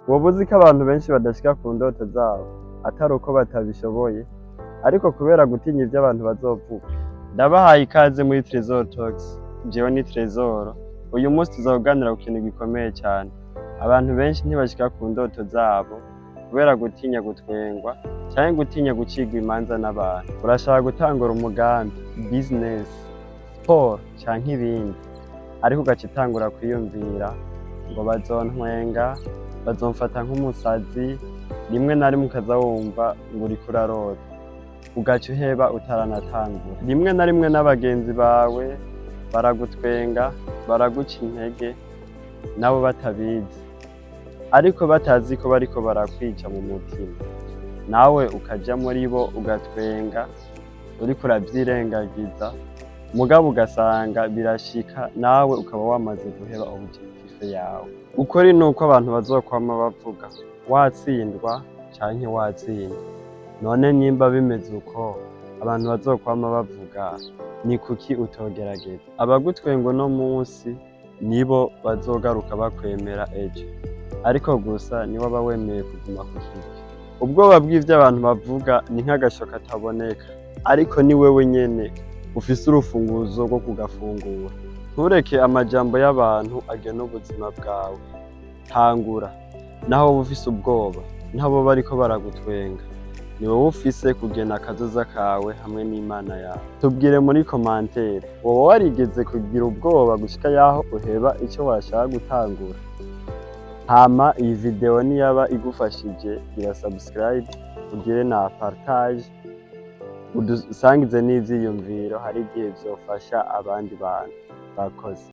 Woba uzi ko abantu benshi badashika ku ndoto zabo atari uko batabishoboye, ariko kubera gutinya ivyo abantu bazovuga? Ndabahaye ikaze muri Tresor Talks. Jewe ni Tresor. Uyu munsi tuzoganira ku kintu gikomeye cyane. Abantu benshi ntibashika ku ndoto zabo kubera gutinya gutwengwa canke gutinya gucirwa imanza n'abantu. Urashaka gutangura umugambi, business, sport canke ibindi, ariko ugaca utangura kwiyumvira ngo bazontwenga, bazomfata nk'umusazi. Rimwe na rimwe ukaza wumva ngo uriko urarota, ugaca uheba utaranatangura. Rimwe na rimwe n'abagenzi bawe baragutwenga, baraguca intege, nabo batabizi, ariko batazi ko bariko barakwica mu mutima. Nawe ukaja muri bo, ugatwenga uriko uravyirengagiza, mugabo ugasanga birashika nawe ukaba wamaze guheba objectif yawe. Ukuri nuko abantu bazokwama bavuga, watsindwa canke watsinda. None nimba bimeze uko, abantu bazokwama bavuga, ni kuki utogerageza? Abagutwenga uno munsi nibo bazogaruka bakwemera ejo, ariko gusa niwaba wemeye kuguma ku kivi. Ubwoba bw'ivyo abantu bavuga ni nk'agasho kataboneka, ariko ni wewe nyene ufise urufunguzo rwo kugafungura. Ntureke amajambo y'abantu agena ubuzima bwawe. Tangura naho woba ufise ubwoba, naho boba bariko baragutwenga. Ni wowe ufise kugena akazoza kawe hamwe n'Imana yawe. Tubwire muri commentaire: woba warigeze kugira ubwoba gushika yaho uheba ico washaka gutangura? Hama iyi video niyaba igufashije, gira subscribe, ugire na partage, udusangize n'ivyiyumviro. Hari igihe vyofasha abandi bantu. Bakoze.